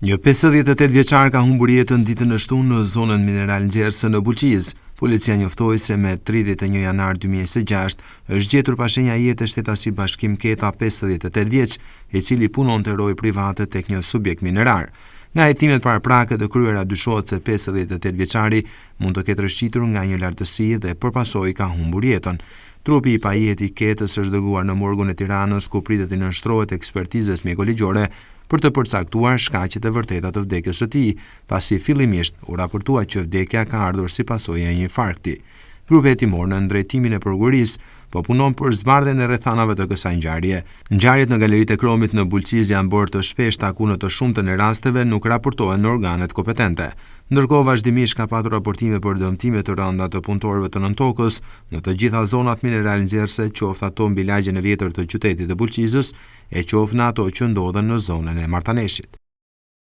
Një 58 vjeçar ka humbur jetën ditën e shtunë në zonën mineralnxjerrëse në Bulqizë. Policia njoftoi se me 31 janar 2026 është gjetur pa shenja jete shtetasi Bashkim Keta, 58 vjeç, i cili punonte rojë private tek një subjekt minerar. Nga hetimet paraprake të kryera dyshohet se 58 vjeçari mund të ketë rrëshqitur nga një lartësi dhe për pasojë ka humbur jetën. Trupi i pajetë i Ketës është dërguar në morgun e Tiranës ku pritet t'i nënshtrohet ekspertizës mjekoligjore për të përcaktuar shkaqet e vërteta të vdekjes së tij, pasi fillimisht u raportua që vdekja ka ardhur si pasojë e një infarkti. Grupi hetimor nën drejtimin e prokurorisë po punon për zbardhjen e rrethanave të kësaj ngjarje. Ngjarjet në galeritë e kromit në Bulqizë janë bërë të shpeshta ku në të shumtën e rasteve nuk raportohen në organet kompetente. Ndërkohë vazhdimisht ka patur raportime për dëmtime të rënda të punëtorëve të nëntokës në të gjitha zonat mineralnxjerrëse, qoftë ato mbi lagjen e vjetër të qytetit të Bulqizës, e qoftë në ato që ndodhen në zonën e Martaneshit.